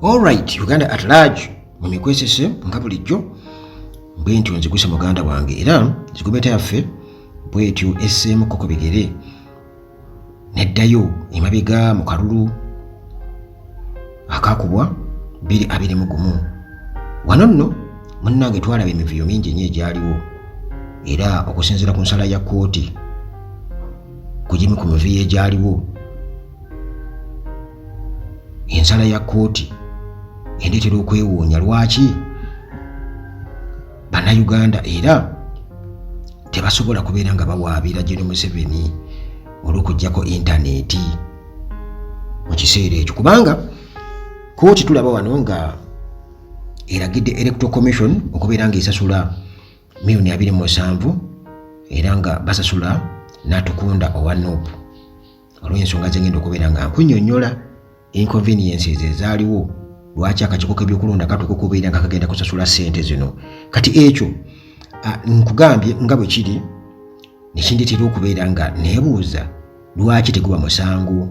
Alright, Uganda at large mu mikwesese nga bulijjo bwentyo nziguse muganda wange, era zigumeta yaffe bwetyo esseemu koko bigere neddayo emabega mu kalulu akakubwa 2021. Wano nno munnange twalaba emivuyo mingi nnyo egyaliwo, era okusinziira ku nsala ya kkooti ku gimu ku mivuyo egyaliwo, ensala ya kkooti endeetera okwewuunya lwaki Bannayuganda era tebasobola kubeera nga bawaabira Gen Museveni olw'okuggyako intaneti mu kiseera ekyo, kubanga kkooti tulaba wano nga eragidde Electoral Commission okubeera ng'esasula miliyoni 27, era nga basasula Natukunda owa NUP olw'ensonga zengenda okubeera nga nkunnyonnyola, inconveniences ezaaliwo, lwaki akakiiko k'ebyokulonda katuuka okubeera nga kagenda kusasula ssente zino. Kati ekyo nkugambye nga bwe kiri, nekindetera okubeera nga neebuuza lwaki teguba musango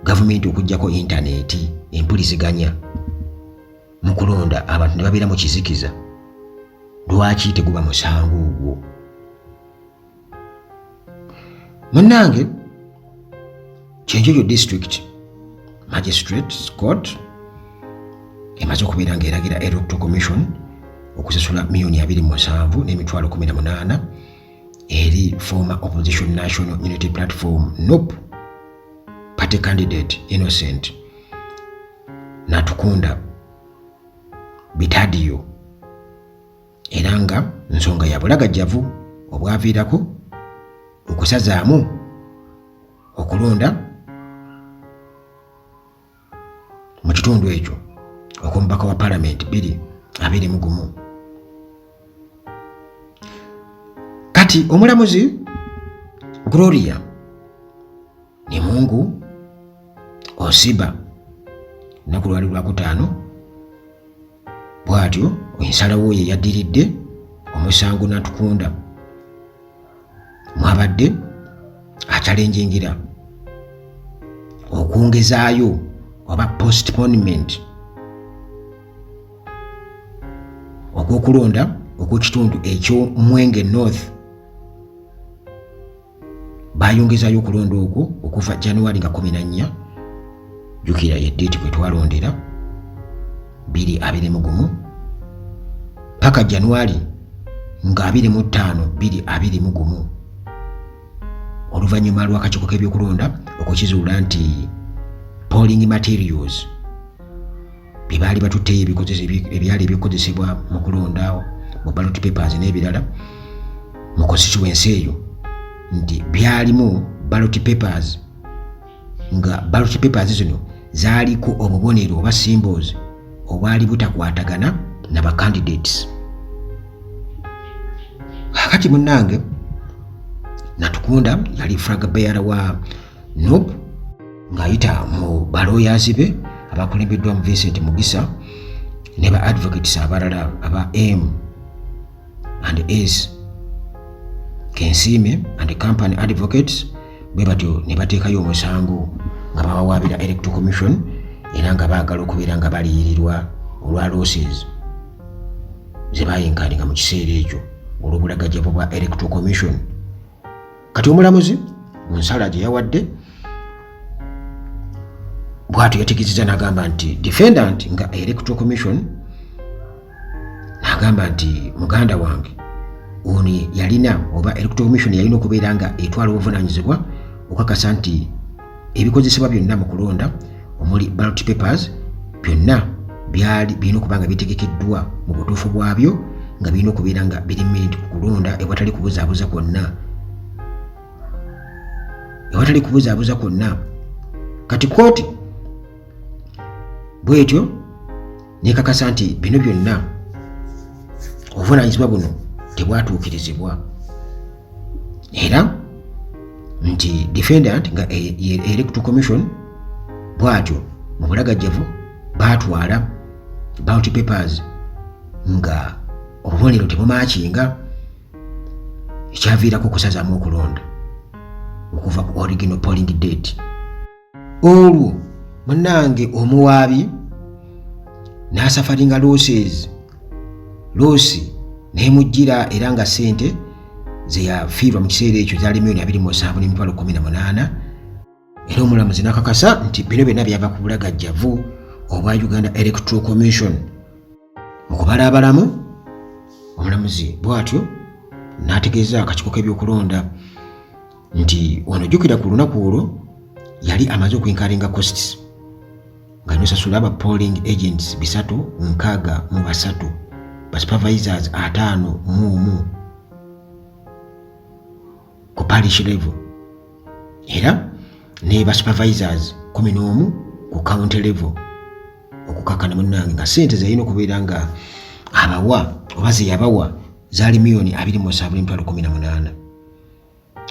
gavumenti okuggyako intaneti empuliziganya mu kulonda, abantu ne babeera mu kizikiza. Lwaki teguba musango ogwo? Munnange, Kyenjojo District Magistrate Court emaze okubeera ng'eragira Electoral Commission okusasula miliyoni 27 n'emitwalo 18 eri former opposition National Unity Platform, NUP, party candidate Innocent Natukunda Bitadiyo, era nga nsonga ya bulagajjavu obwaviirako okusazaamu okulonda mu kitundu ekyo okw'omubaka wa palamenti 2021. Kati omulamuzi Gloria Nimungu Osiba lunaku lwali lwakutaano bw'atyo ensalawo ye yaddiridde omusango Natukunda mwabadde akyalenjingira okwongezaayo oba postponement okw'okulonda okw'ekitundu eky'Omwenge North. Bayongezayo okulonda okwo okuva January nga 14, jjukira ye date kwe twalondera 2021, paka January nga 25 2021, oluvannyuma lw'akakiiko k'ebyokulonda okukizuula nti polling materials bye baali batutteyo, ebyali ebikozesebwa mu kulonda, mu ballot papers n'ebirala mu constituency eyo, nti byalimu ballot papers, nga ballot papers zino zaaliko obubonero oba symbols obwali butakwatagana na ba candidates. Kakati munnange, Natukunda yali flag bearer wa NUP, ng'ayita mu balooyazi be abakulembeddwa mu Vincent Mugisa ne ba advocates abalala aba M and S Kensiime and Company Advocates. Bwe batyo ne bateekayo omusango nga bawawaabira Electoral Commission, era nga baagala okubeera nga baliyirirwa olwa losses ze bayinkaninga mu kiseera ekyo olw'obulagajjavu bwa Electoral Commission. Kati omulamuzi mu nsala gye yawadde bw'atyo yategeezezza n'agamba nti defendant nga Electoral Commission, n'agamba nti muganda wange ono yalina, oba Electoral Commission yalina okubeera nga etwala obuvunaanyizibwa okakasa nti ebikozesebwa byonna mu kulonda omuli ballot papers byonna byali birina okuba nga bitegekeddwa mu butuufu bwabyo, nga birina okubeera nga biri meant ku kulonda ewatali kubuzaabuza kwonna, ewatali kubuzaabuza kwonna. Kati kooti bwetyo nekakasa nti bino byonna, obuvunaanyizibwa buno tebwatuukirizibwa, era nti defendant nga Electoral Commission bwatyo mu bulagajjavu baatwala ballot papers nga obubonero tebumakinga, ekyaviirako okusazaamu okulonda okuva ku original polling date. Olwo munnange omuwaabi N'asufferinga losses, loss n'emujjira, era nga ssente ze yafiirwa mu kiseera ekyo zaali miliyoni 27 n'emitwalo 18. Era omulamuzi n'akakasa nti bino byonna byava ku bulagajjavu obwa Uganda Electoral Commission mu kubala abalamu. Omulamuzi bw'atyo n'ategeeza akakiiko k'ebyokulonda nti ono, jjukira ku lunaku olwo yali amaze okwincurringa costs nga nosasula aba polling agents 363, ba supervisors 51 ku parish level, era ne ba supervisors 11 ku county level. Okukakkana munnange nga sente zeyalina okubeera nga abawa oba zeyabawa zaali miliyoni 27 n'emitwalo 18.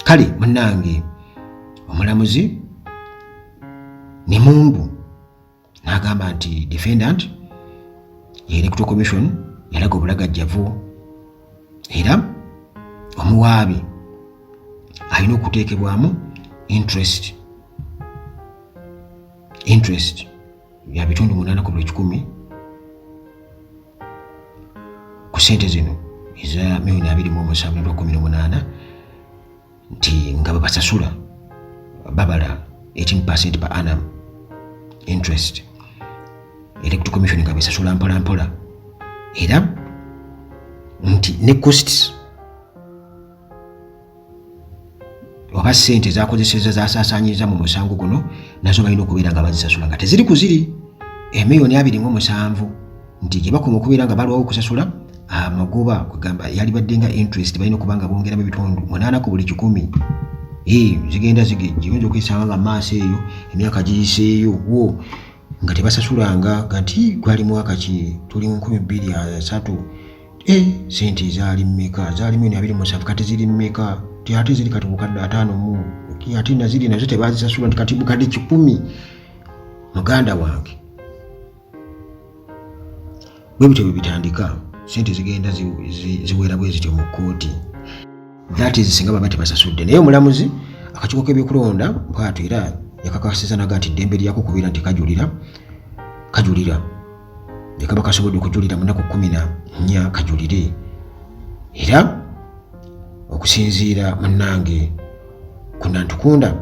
Kale munnange, omulamuzi ne mumbu n'agamba nti defendant ye Electoral Commission yalaga obulagajjavu, era omuwaabi alina okuteekebwamu interest ya 8% ku buli 100 ku sente zino eza miliyoni 27 n'emitwalo 18, nti nga bwe basasula babala 18% per annum interest, Electoral Commission nga besasula mpola mpola, era nti ne costs oba sente zakozeseza zasaasanyiza mu musango guno nazo balina okubeera nga bazisasula nga teziri ku ziri emiliyoni 27, nti gye bakoma okubeera nga balwawo okusasula amagoba, kwegamba yalibadde nga interest, balina okuba nga bongeramu 8% ku buli 100. Zigenda zigejje, oyinza okwesanga nga maaso eyo emyaka giyiseeyo wo nga tebasasulanga, nga nti gwali mwaka ki, tuli mu 2030, sente zaali mmeka? Zaali miliyoni 27, kati ziri mmeka? Ti ate ziri kati bukadde 50 mu, ate naziri nazo tebazisasula, nti kati bukadde 100. Muganda wange, bwe bityo bwe bitandika, sente zigenda ziwera bwe zityo mu kkooti, that is singa baba tebasasudde. Naye omulamuzi akakiiko k'ebyokulonda bwatyo era yakakasiza naga nti ddembe lyako kubeera nti kajulira, kajulira ekaba kasobodde okujulira mu nnaku 14, kajulire. Era okusinziira munnange ku Nantukunda,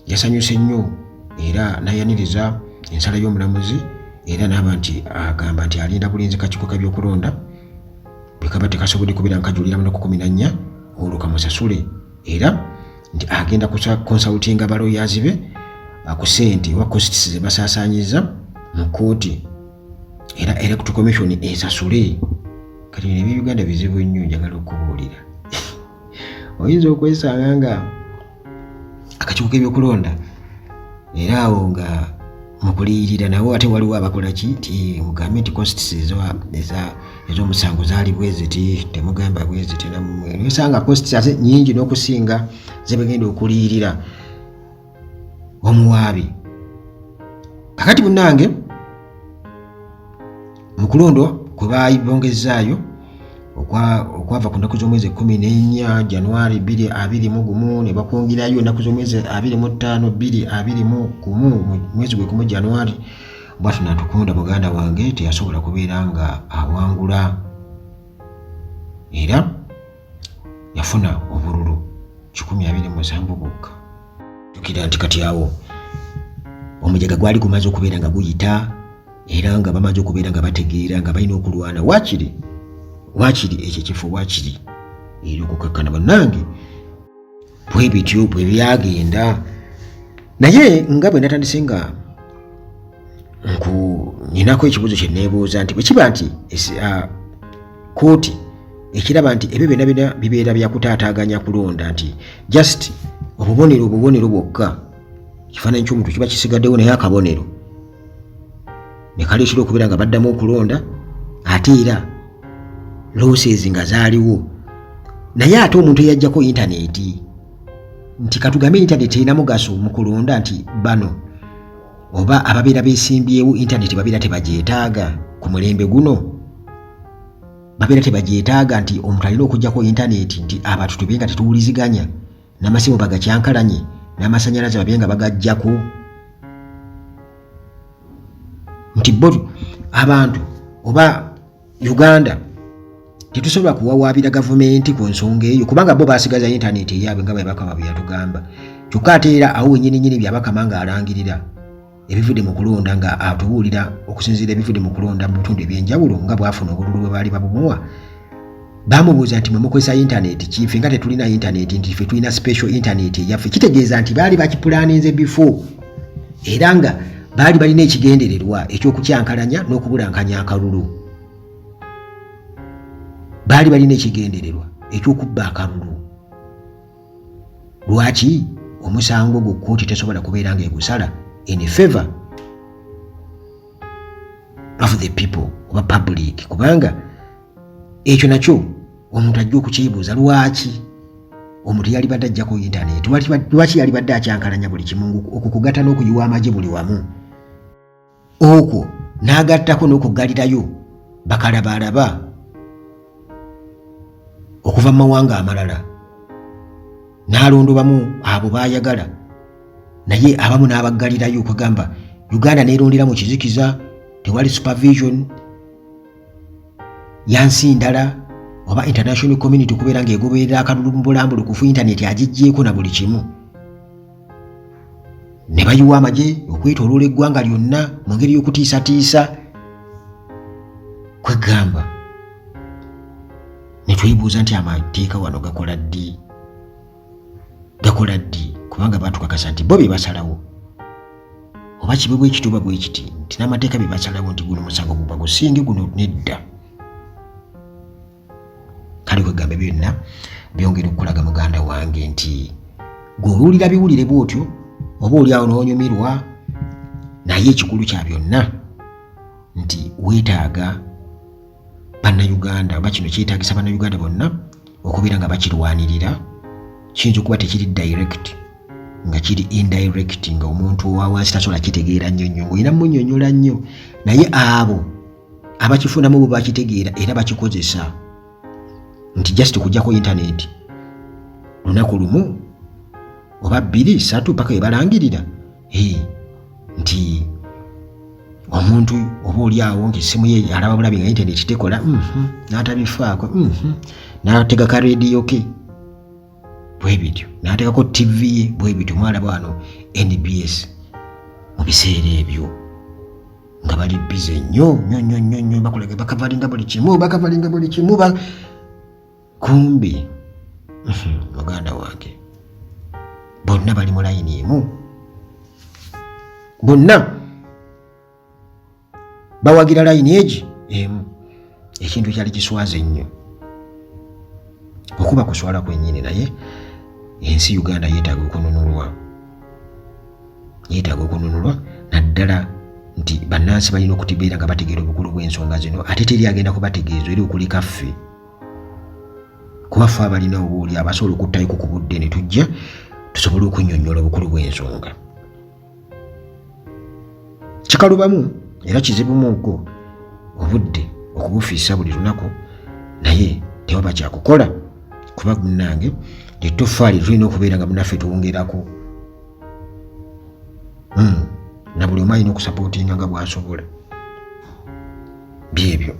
yasanyuse nnyo era n'ayaniriza ensala y'omulamuzi, era n'aba nti agamba nti alinda bulinzi kakiiko k'ebyokulonda bwe kaba tekasobodde kubeera nga kajulira mu nnaku 14, olwo kamusasule, era nti agenda consultinga baloyazi be ku sente oba costs ze basaasaanyiza mu kkooti, era Electoral Commission esasule. Kati bino ebya Uganda bizibu nnyo. Njagala okubuulira, oyinza okwesanga nga akakiiko k'ebyokulonda era awo nga mukuliyirira nawo, ate waliwo abakola ki ti mugambe nti costs ez'omusango zaali bwe ziti, temugamba bwe ziti, nammwe osanga costs ate nyingi n'okusinga zebagenda okuliyirira omuwaabi. Kakati munnange, mu kulondwa kwe bongezaayo okwava ku nnaku z'omwezi 14 Januari 2021, ne bakwongerayo ennaku z'omwezi 25 2021, mu mwezi gwe gumu Januari. Bwatyo Natukunda muganda wange teyasobola kubeera nga awangula, era yafuna obululu 127 bwokka. Jjukira nti kati awo omujaga gwali gumaze okubeera nga guyita, era nga bamaze okubeera nga bategeera nga balina okulwana waakiri ekyo ekifo waakiri, era okukakkana bannange bwe bityo bwe byagenda. Naye nga bwe natandise nga nku ninako ekibuuzo kye neebuuza nti bwe kiba nti kooti ekiraba nti ebyo byonna byonna bibeera byakutaataaganya kulonda, nti just obubonero bwokka, ekifaananyi ky'omuntu kiba kisigaddewo, naye akabonero ne kaleetera okubeera nga baddamu okulonda, ate era losses nga zaaliwo, naye ate omuntu eyajjako intaneti, nti katugambe intaneti erina mugaso mu kulonda, nti bano oba ababeera beesimbyewo intaneti babeera tebagyetaaga ku mulembe guno, babeera tebagyetaaga, nti omuntu alina okugjako intaneti nti abantu tube nga tetuwuliziganya, n'amasimu bagakyankalanye, n'amasanyalaze babe nga bagajjako. Nti bo abantu oba Uganda tetusobola kuwawaabira gavumenti ku nsonga eyo, kubanga bo basigaza intaneti eyaabwe nga Byabakama bwe yatugamba. Kyokka ate era awo wenyini nyini Byabakama ng'alangirira ebivudde mu kulonda, nga atubuulira okusinziira ebivudde mu kulonda mu bitundu ebyenjawulo nga bwafuna obululu bwe baali babumuwa, bamubuuza nti, "Mwe mukozesa intaneti ki? Ffe nga tetulina intaneti." Nti, "Ffe tulina special intaneti eyaffe." Kitegeeza nti baali bakipulaninze before, era nga baali balina ekigendererwa eky'okukyankalanya n'okubulankanya akalulu. Baali balina ekigendererwa eky'okubba akalulu. Lwaki omusango gwo kkooti tesobola kubeera nga egusala in favor of the people oba public? Kubanga ekyo nakyo omuntu ajja okukyebuuza, lwaki omuntu yalibadde ajjako intaneti? Lwaki yalibadde akyankalanya buli kimu okwo, kugatta n'okuyiwa amagye buli wamu okwo, n'agattako n'okuggalirayo bakalabalaba okuva mu mawanga amalala, n'alondobamu abo baayagala, naye abamu n'abaggalirayo? Kwegamba Uganda neerondera mu kizikiza, tewali supervision yansi ndala oba international community okubeera ng'egoberera akalulu mu bulambulukufu. Intaneti agiggyeko na buli kimu, ne bayiwa amagye okwetooloola eggwanga lyonna mu ngeri y'okutiisatiisa. Kwegamba ne twebuuza nti amateeka wano gakola ddi? Gakola ddi? Kubanga batukakasa nti bo bye basalawo, oba kibe bwe kiti oba bwe kiti, nti n'amateeka bye basalawo nti guno musango guba gusinge, guno nedda. Kale kwegamba byonna byongera okukulaga, muganda wange, nti gweowulira biwulire bwotyo, oba oli awo n'onyumirwa, naye ekikulu kya byonna nti weetaaga Bannayuganda, oba kino kyetaagisa Bannayuganda bonna okubeera nga bakirwanirira. Kiyinza okuba tekiri direct, nga kiri indirect, nga omuntu owa wansi tasobola kitegeera nnyo nnyo, ng'olina munyonyola nnyo, naye abo abakifunamu bwe bakitegeera era bakikozesa nti just kujjako intaneti lunaku lumu oba 2, 3, paka webalangirira nti omuntu oba oli awo nti essimu ye alaba bulabi nga intaneti tekola, n'atabifaako, n'atega ka rediyo ke bwe bityo, n'ateekako TV ye bwe bityo. Mwalaba wano NBS mu biseera ebyo nga bali busy nnyo nnyo nnyo nnyo nnyo, bakulaga bakavalinga buli kimu, bakavalinga buli kimu. Kumbi muganda wange, bonna bali mu layini emu, bonna bawagira layini egi emu. Ekintu kyali kiswaza ennyo, okuba kuswala kwennyini. Naye ensi Uganda yeetaaga okununulwa, yeetaaga okununulwa, naddala nti bannansi balina okutibeera nga bategeera obukulu bw'ensonga zino. Ate teri agenda kubategeeza eri okuleka ffe, kuba ffe abalina obuuli abasobola okuttayoko ku budde ne tujja tusobole okunnyonnyola obukulu bw'ensonga. Kikalubamu era kizibumu obudde okubufiisa buli lunaku, naye tewaba kyakukola, kuba munnange lyettofaali tulina okubeera nga munaffe twongerako. Na buli omu alina okusapootinga nga bw'asobola. Byebyo.